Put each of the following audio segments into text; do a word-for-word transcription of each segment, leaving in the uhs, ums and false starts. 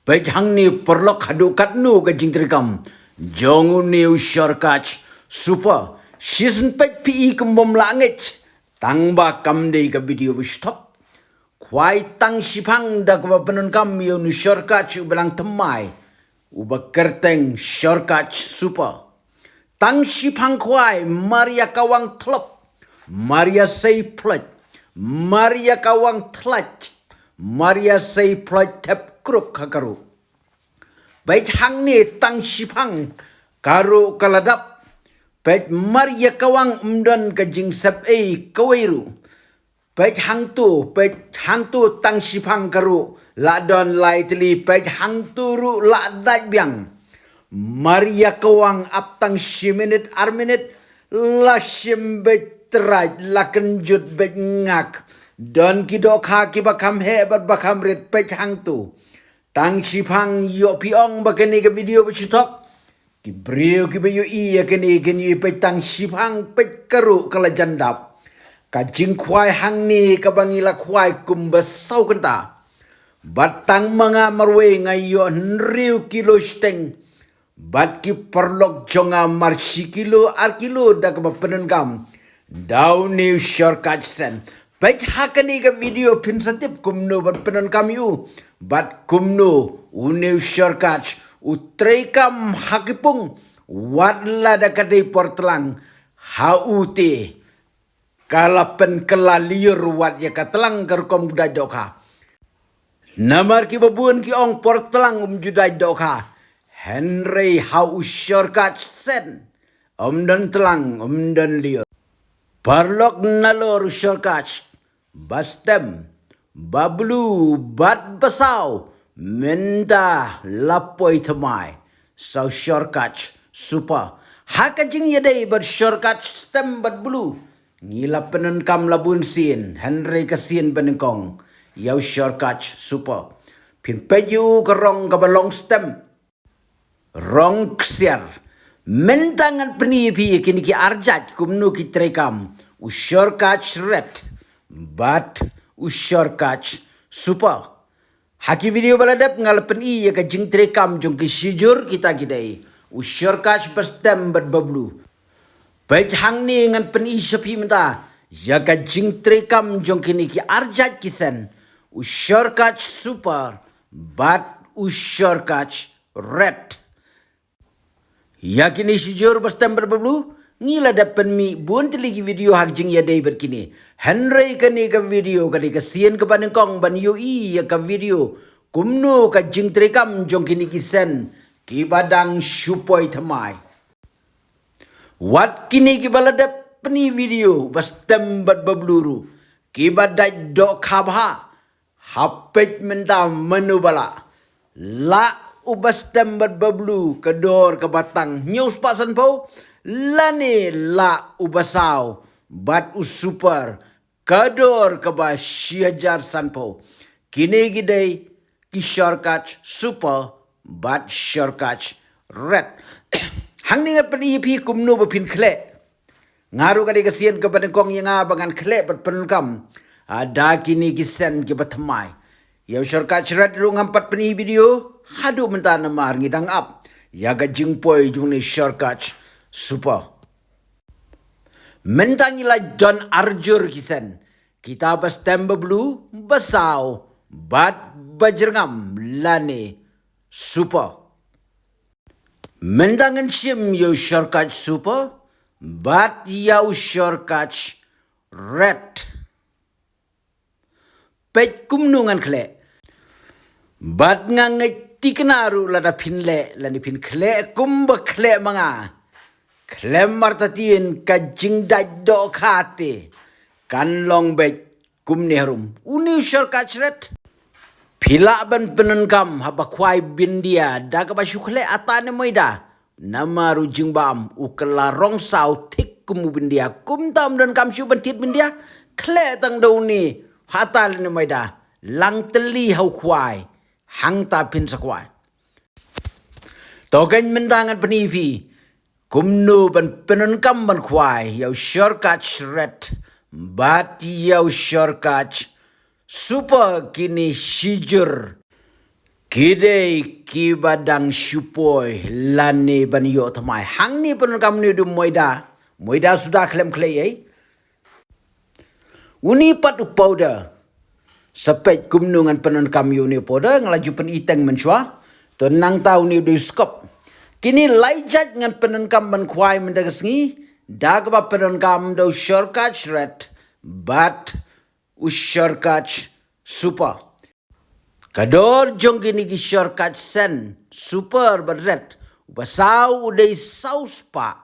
Peit hangne paralok haduh katno ka jingtrei kam jong une u Shorkach Super. Shisien peit phi i kum bym lah ngeit. Tang ba kam dei ka video ba shu thok. Khwai tang shiphang da kaba pyndonkam ïa une u Shorkach uba dang thymmai, uba kyrteng Shorkach Super. Tang shiphang khwai, mar ïa ka wang thlop, mar ïa sei ploit, mar ïa ka wang thlait, mar ïa sei ploit thep kruk ha ka ruh. Peit hangne tang shiphang ka ruh ka la dap. Peit mar ïa ka wang ym don ka jingsep ei kawei ruh. Peit hangto, peit hangto tang shiphang ka ruh la don lai tylli, peit hangto ruh la dait biang. Mar ïa ka wang ap tang shi minit ar minit la shim beit trai, la kynjut beit ngak. Don ki dohkha kiba kham heh bad ba kham rit, peit hangto. Tang shiphang, ïoh phi ong ba kane ka video ba shu thok? Ki briew kiba ïohi ïa kane kin ïohi, peit tang shiphang, peit ka ruh ka la jan dap. Ka jingkhwai hangne kaba ngi la khwai kumba saw kynta. Bad tang ma nga marwei nga ïoh hynriew kilo shiteng. Bad ki paralok jong nga mar shi kilo ar kilo da kaba pyndonkam da une u Shorkach Sen. Peit ha kane ka video phin sa tip kumno ban pyndonkam ïa u bad kumno une u Shorkach u treikam ha ki pung, wat la da ka dei por tlang, ha u te ka la pynkylla lyiur wat ïa ka tlang ka rukom u dait dohkha. Namar kiba bun ki ong por tlang um ju dait dohkha, hynrei ha u Shorkach Sen ym don tlang, ym don lyiur. Paralok, nalor u Shorkach ba stem, ba blue bad ba saw, mynta la poi thymmai sa u Shorkach Super. Ha ka jingïadei bad Shorkach stem bad blue ngi la pyndonkam la bun sien, hynrei ka sien banyngkong ïa u Shorkach Super. Phin peit ïa u ka rong kaba long stem, rong ksiar. Mynta ngan pyni ïa phi ïa kine ki arjait kumno ki treikam, u Shorkach Red bad u Shorkach Super. Ha ki video ba la dep nga la pyni ïa ka jingtreikam jong ki shijur, kita ki dei u Shorkach ba stem bad ba blue. Peit hangne ngan pyni sha phi mynta ïa ka jingtreikam jong kine ki arjait ki sen, u Shorkach Super bad u Shorkach Red. Ïa kine shijur ba stem bad ba blue ngi la dep pynmih bun tylli ki video ha ka jingïadei bad kine. Hynrei kane ka video ka dei ka sien kaba nyngkong ban ïohi ïa ka video kumno ka jingtreikam jong kine ki sen kiba dang shu poi thymmai. Wat kine kiba la dep pyni video ba stem bad ba blue ruh, kiba dait dohkha bha. Hap peit mynta mano ba lah. Lah uba stem bad ba blue ka dor kaba tang hynñiew spah sanphew, lane lah uba saw bad u Super ka dor kaba shi hajar sanphew. Kine ki dei ki Shorkach Super bad Shorkach Red. Hangne ngan pyni ïa phi kumno ba phin khleh. Nga ruh ka dei ka sien kaba nyngkong ïa nga ba ngan khleh bad pyndonkam, ah, da kine ki sen kiba thymmai. Ïa u Shorkach Red ruh ngam pat pyni video haduh mynta namar ngi dang ap ïa ka jingpoi jong une u Shorkach Super. Mynta ngi la don arjur ki sen, kita ba stem ba blue, ba saw bad ba jyrngam lane Super. Mynta ngan shim ïa u Shorkach Super bad ïa u Shorkach Red. Peit kumno ngan khleh. Bad nga ngeit thikna ruh lada phin leh lane phin khleh kumba khleh ma nga, khlem artatien ka jingdait dohkha te kan long beit kumne harum. Une u Shorkach Red, phi lah ban pyndonkam haba khwai bindia da kaba shu khleh ata ne maida. Namar u jingbam u kylla rong saw thik kum u bindia. Kumta ym donkam shuh ban thied bindia, khleh tang da une ha ata lane maida, lang tylli ha u khwai, hangta phin sa khwai. To keiñ, mynta ngan pyni ïa phi kumno ban pyndonkam ban khwai ïa u Shorkach Red bad ïa u Shorkach Super, kine shijur Ki dei kiba dang shu poi lane ban ïoh thymmai. Hangne pyndonkam une u dei u moida. Moida suda khlem khleh ei. Une pat u powder. Sa peit kumno ngan pyndonkam ïa une u powder, nga la ju pyni teng mynshuwa. To nangta une u dei u skop. Kine lai jait ngan pyndonkam ban khwai mynta ka sngi. Da kaba pyndonkam da u Sure Catch Red bad u Sure Catch Super. Ka dor jong kine ki Sure Catch Sen, Super bad Red, u ba saw u dei saw spah,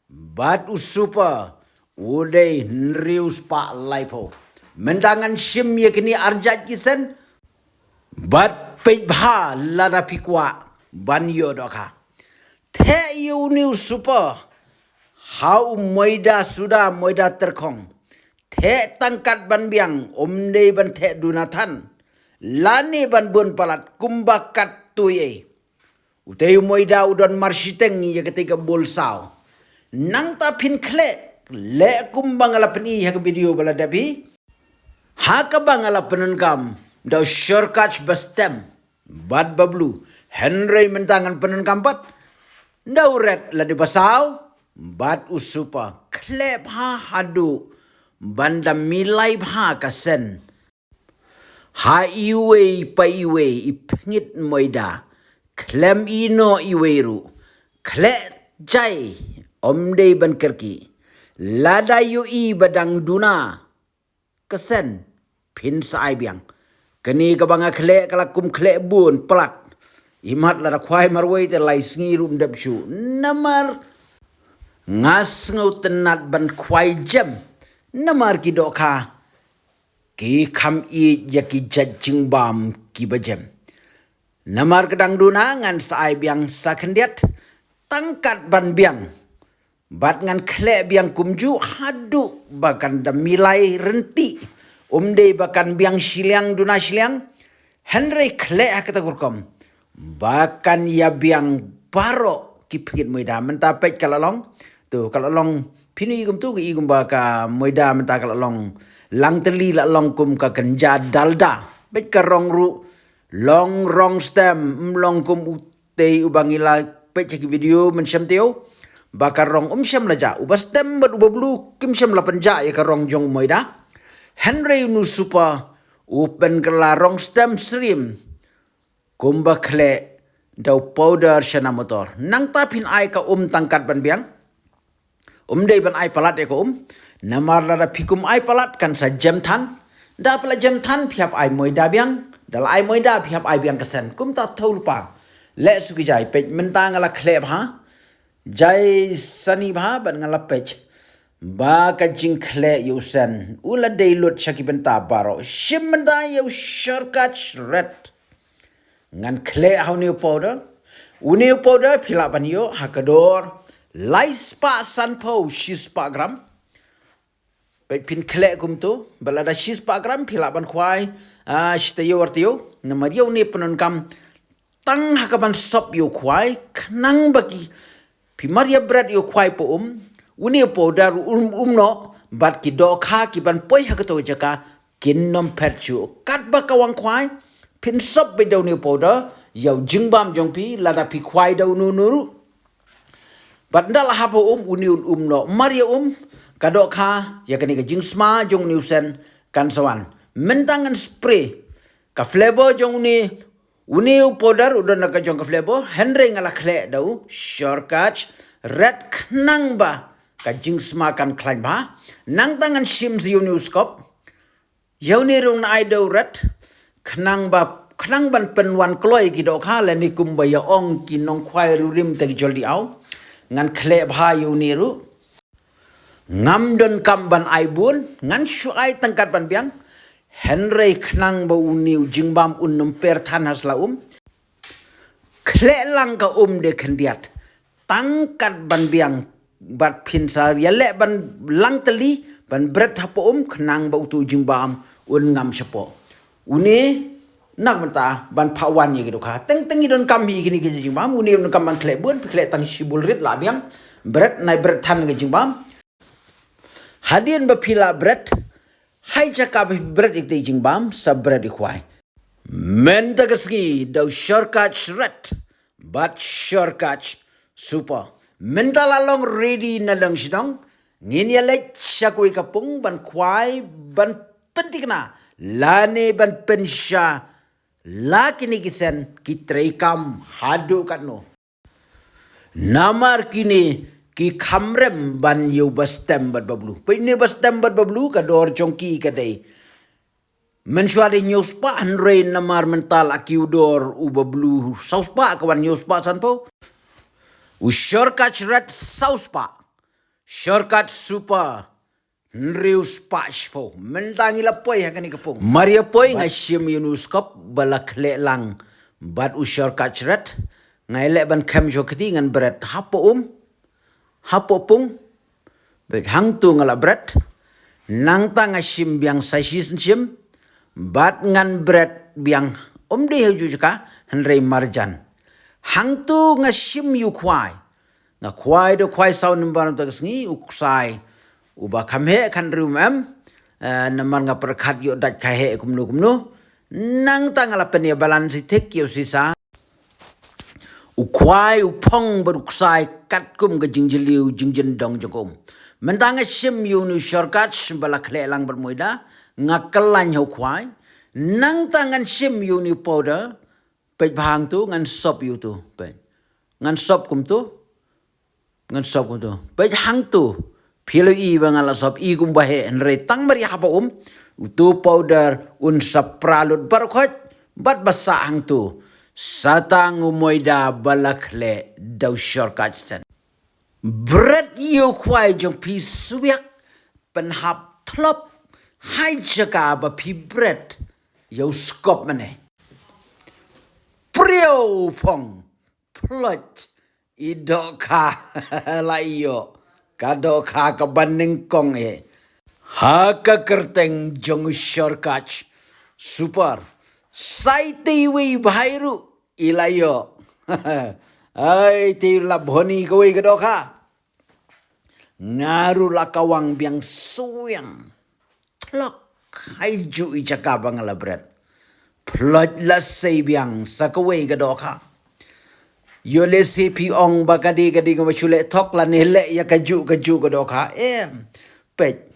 bad u Super u dei hynriew spah laiphew. Mynta ngan shim ïa kine ar jait ki sen, bad peit bha lada phi kwah ban ïoh dohkha. Theh ïa une u Super ha u moida suda, moida tyrkhong. Theh tang katba biang, ym dei ban theh duna than lane ban bun palat kumba katto ei. Utei u moida u don marshiteng ïa katei ka bol saw. Nangta phin khleh leh kumba nga la pyni ha ka video ba la dep hi. Ha kaba nga la pyndonkam da u Sure Catch ba stem bad ba blue. Hynrei mynta ngan pyndonkam pat da u Red lane ba saw bad u Super. Khleh bha haduh ban da milai bha ka sen. Ha iwei pa iwei i pynngit moida. Khlem ïehnoh iwei ruh. Khleh jai, ym dei ban kyrkieh. Lada ïohi ba dang duna ka sen, phin sa ai biang. Kane kaba nga khleh ka la kum khleh bun palat. Imat lada khwai marwei te lai sngi ruh ym dep shuh. Namar nga sngewtynnat ban khwai jem. Namar ki dohkha ki kham ïeit ïa ki jait jingbam kiba jem. Namar ka dang duna ngan sa ai biang sa khyndiat tang katba biang. Bad ngan khleh biang kumjuh haduh ba kan da milai rynti. Ym dei ba kan biang shiliang duna shiliang. Hynrei khleh ha kata ka rukom ba kan ïa biang baroh ki pynngit moida. Mynta peit ka la long. To ka la long, phin i kumto, ka i kumba ka moida mynta ka la long. Lang tylli la long kum ka kynja dalda. Peit ka rong ruh long rong stem, ym long kum utei uba ngi la peit ha ki video mynshem taïew. Ba ka rong ym shym la jah, uba stem bad uba blue kim shym la pynjah ïa ka rong jong u moida. Hynrei une u Super u pynkylla rong stem syriem. Kumba khleh da u powder shana motor. Nangta phin ai ka um tang katba biang. Ym dei ban ai palat ïa ka um. Namar lada phi kum ai palat kan sa jem than. Da phi la jem than phi hap ai moida biang. Da la ai moida phi hap ai biang ka sen. Kumta thew lypa. Leh shuh ki jai, peit mynta nga la khleh bha. Jai sani bha bad nga la peit ba ka jingkhleh ïa u sen u la dei lut sha ki bynta baroh. Shim mynta ïa u Sure Catch Red. Ngan khleh ha une u powder. Une u powder phi lah ban ïoh ha ka dor lai spah sanphew, shi spah gram. Peit phin khleh kumto, ba lada shi spah gram phi lah ban khwai, ah, shi taïew ar taïew. Namar ïa une pyndonkam tang ha kaban sop ïa u khwai, khnang ba ki phi mar ïa bret ïa u khwai pa um. Une u powder um, um noh, bad ki dohkha ki ban poi ha kato ka jaka kin ym phet shuh. Katba ka wan khwai, phin sop beit da une u powder ïa u jingbam jong phi, lada phi khwai da uno uno ruh. Bad ynda la hap ha um, une un um noh. Mar ïa um, ka dohkha ïa kane ka jingsma jong une u sen kan sa wan. Mynta ngan spray ka flavor jong une, une u powder u don na ka jong ka flavor, hynrei nga la khleh da u Sure Catch Red khnang ba ka jingsma kan khlaiñ bha. Nangta ngan shim sa ïa une u skop. Ïa une ruh ngan ai da u Red khnang ba, khnang ban pynwan kloi ki dohkha lane kumba ïa ong ki nongkhwai rurim te ki joldi aw. Ngan khleh bha ïa une ruh. Ngam donkam ban ai bun, ngan shu ai tang katba biang. Hynrei khnang ba une u jingbam un ym per than ha sla um. Khleh lang ka um de khyndiat. Tang katba biang bad phin sa ïaleh ban lang tylli ban bret hapoh um khnang ba uto u jingbam un ngam shapoh. Une na ka bynta ban phah wan ïa ki dohkha. Teng teng ngi donkam hi kine ki jingbam, une donkam ban khleh bun, phi khleh tang shibun rit lah biang. Bret nai bret than ki jingbam. Hadien ba phi lah bret, ha ka jaka ba phi bret ïa ki jingbam, sa bret ïa u khwai. Mynta ka sngi da u Shorkach Red bad Shorkach Super. Mynta la long ready na long shnong. Ngin ïa leit sha kawei ka pung ban khwai ban pynthikna lane ban pynsha la kine ki sen ki treikam haduh katno. Namar kine ki kham rem ban ïa u ba stem bad ba blue. Peit ne ba stem bad ba blue ka dor jong ki ka dei. Mynshuwa dei hynñiew spah hynrei namar mynta la kiew dor u ba blue saw spah ka wan hynñiew spah sanphew. U Shorkach Red saw spah. Shorkach Super hynriew spah shiphew. Mynta ngi la poi ha kane ka pung. Mar ïa poi nga shim ïa u skop ba la khleh lang bad u Shorkach Red. Nga ïa leh ban khem shuh kti ngan bret hapoh um. Hapoh pung. Bad hangtu nga la bret. Nangta nga shim biang sa shi sien shim. Bad ngan bret biang um dei ha ju jaka hynrei marjan. Hangtu nga shim ïa u khwai. Nga khwai da u khwai saw namar mynta ka sngi u ksai. U ba kham heh khan riu mem. Eh, namar nga pyrkhat ïoh dait ka heh kumno kumno. Nangta nga la pynïabalan shi thik ïa u sisa. U khwai u phong bad u ksai katkum ka jingjylliew jingjyndong jong ka um. Mynta nga shim ïa une u Shorkach ba la khleh lang bad moida. Nga khlaiñ ha u khwai. Nangta ngan shim ïa une u powder. Peit ba hangtu ngan sop ïa utu. Peit. Ngan sop kumtu. Ngan sop kumtu. Peit hangtu. Phi la i ba nga la sop i kumba heh hynrei tang mar ïa hapoh um. Utu powder un sa pra lut baroh khoit. Bad ba sah hangtu. Sa tang u moida ba la khleh da u Shorkach Red. Bret ïa u khwai jong phi swiak. Pynhap thlop. Ha i jaka ba phi bret ïa u skop mynne. Priew phong. Ploit. I dohkha la ïoh. Ka dohkha kaba nyngkong eh. Ha ka kyrteng jong u Shorkach Super. Sa itei iwei bha ruh i la ïoh. Ai, itei ruh la bhoni kawei ka dohkha. Nga ruh la kawang biang swiang. Thlok. Ha i ju i jaka ba nga la bret. Ploit la sei biang sa kawei ka dohkha. Ïoh lehse phi ong ba ka dei ka dei kaba shu leh thok lane leh ïa ka ju ka ju ka dohkha. Em. Peit.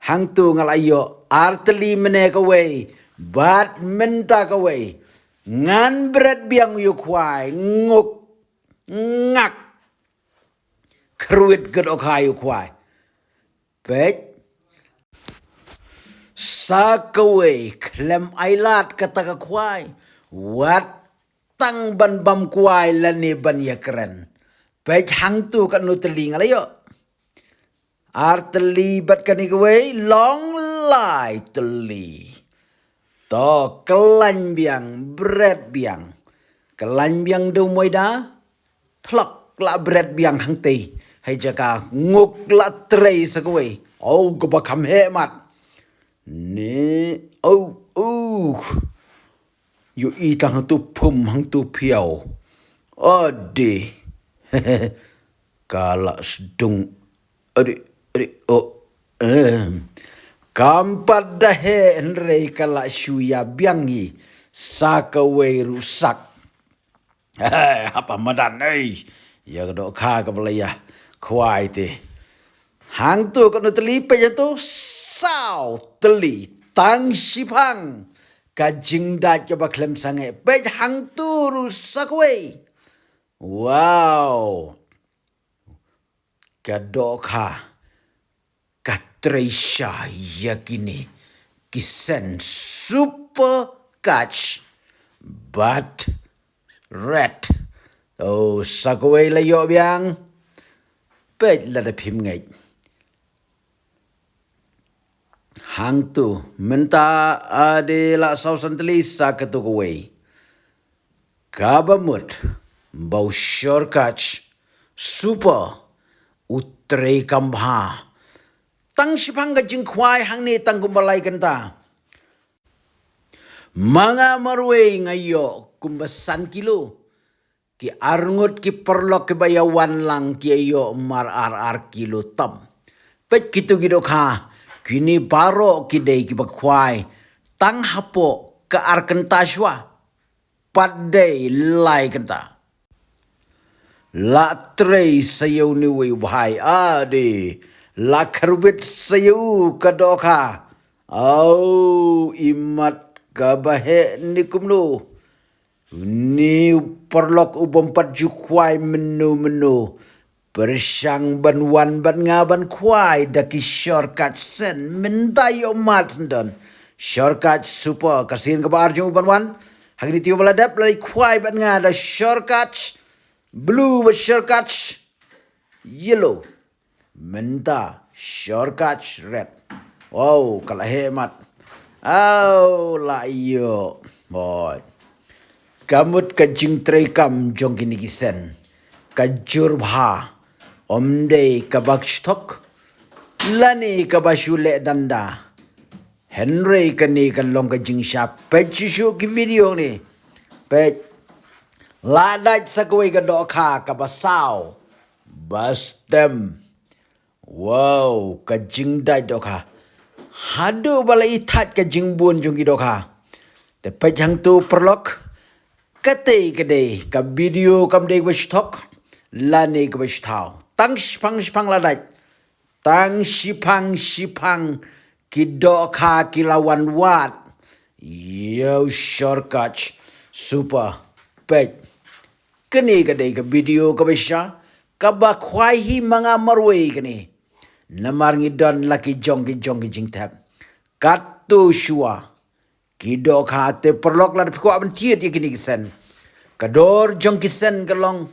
Hangtu nga la ïoh ar tylli mynne kawei. Bad mynta kawei. Ngan bret biang ïa u khwai nguk. Ngak. Kyrwit ka dohkha ïa u khwai. Peit. Sa kawei khlem ailad kata ka khwai. Wat tang ban bam kwai lane ban ïakren. Peit hangtu katno tylli nga la ïoh. Ar tylli bad kane kawei long lai tylli. To, khlaiñ biang, bret biang. Khlaiñ biang da u moida. Thlok la bret biang hangtei. Ha i jaka nguk la trei sa kawei. Au, kaba kham heh mat. Ni, au, au. Ïoh i tang hangtu phum hangtu phiaw. Ade. Ka la sdung. Ade, ade, oh. Em. Kam pat da heh hynrei ka la shu ïa biang hi. Sa kawei ruh sak. Hei, hap ha madan, ei. Ïa ka dohkha kaba la ïa khwai te. Hangtu katno tylli peit hangtu saw tylli tang shiphang. Ka jingdait kaba khlem sangeh peit hangtu ruh sa kawei. Wow. Ka dohkha ka trei sha ïa kine ki sen super kach bad red. Oh, sa kawei la ïoh biang. Peit lada phim ngeit. Hangtu mynta ade la saw san tylli sa katu kawei. Kaba mut ba u Shorkach Super u trei kam bha. Tang shiphang ka jingkhwai hangne tang kumba lai kynta. Ma nga marwei nga ïoh kumba san kilo. Ki arngut ki paralok kiba ïa wan lang ki ïoh mar ar ar kilo tam. Peit kitu ki dohkha, kine baroh ki dei kiba khwai tang hapoh ka ar kynta shuwa. Pat dei lai kynta. La trei sa ïa une uwei u bhai, ade. La kyrwit sa ïa u ka dohkha. Au, imat kaba heh ne kumno. Une u paralok u bym pat ju khwai mynno mynno. Pyrshang ban wan bad nga ban khwai da ki shortcut shen, mynta ïoh mat syndon. Shortcut super, ka sien kaba ar jong u ban wan. Ha kine ki taïew ba la dep la khwai bad nga da shortcut blue bad shortcut yellow. Mynta shortcut red. Wow, ka la heh mat. Au, la ïoh. Hoi. Ka mut ka jingtrei kam jong kine ki shen ka jur bha. Ym dei kaba shu thok lane kaba shu leh danda. Hynrei kane ka long ka jingshah. Peit shuh shuh ki video ne. Peit. La dait sa kawei ka dohkha kaba saw. Ba stem. Wow, ka jingdait dohkha. Haduh ba la ïeit ka jingbun jong ki dohkha. Te peit hangto paralok. Kata ka dei ka video, kam dei kaba shu thok lane kaba shu thaw. Tang shiphang shiphang la dait. Tang shiphang shiphang ki dohkha ki la wan wad. Ïa u shortcut super. Peit. Kane ka dei ka video kaba sha, kaba khwai hi ma nga marwei kane. Namar ngi don la ki jong ki jong ki jingthep. Katto shuwa. Ki dohkha te paralok, lada phi kwah ban thied ïa kine ki shen. Ka dor jong ki shen ka long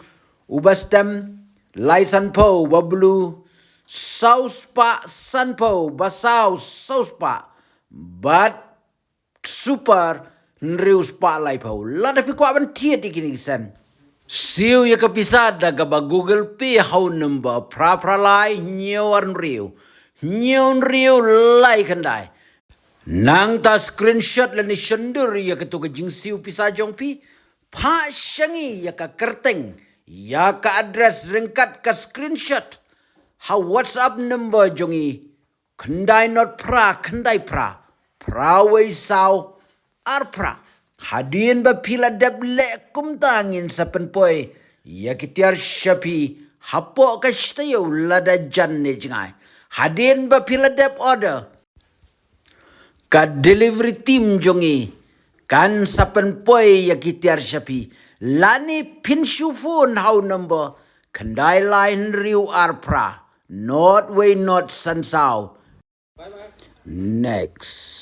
uba stem lai sanphew, ba blue saw spah sanphew, ba saw saw spah. Bad super hynriew spah laiphew. Lada phi kwah ban thied ïa kine ki shen, siew ïa ka pisa da kaba Google Pay ha u number phra phra lai hynñiew ar hynriew hynñiew hynriew lai khyndai. Nangta screenshot lane shondur ïa kato ka jingsiew pisa jong phi. Phah sha ngi ïa ka kyrteng, ïa ka address ryngkat ka screenshot ha WhatsApp number jong ngi, khyndai not phra khyndai phra, phra wei saw ar phra. Hadien ba phi la dep leh kumta ngin sa pynpoi ïa ki tiar sha phi hapoh ka shi taïew lada jan ne jngai. Hadien ba phi la dep order, ka delivery team jong ngi kan sa pynpoi ïa ki tiar sha phi. Lane phin shu phone ha u number khyndai lai hynriew ar phra not wei not san saw. Next.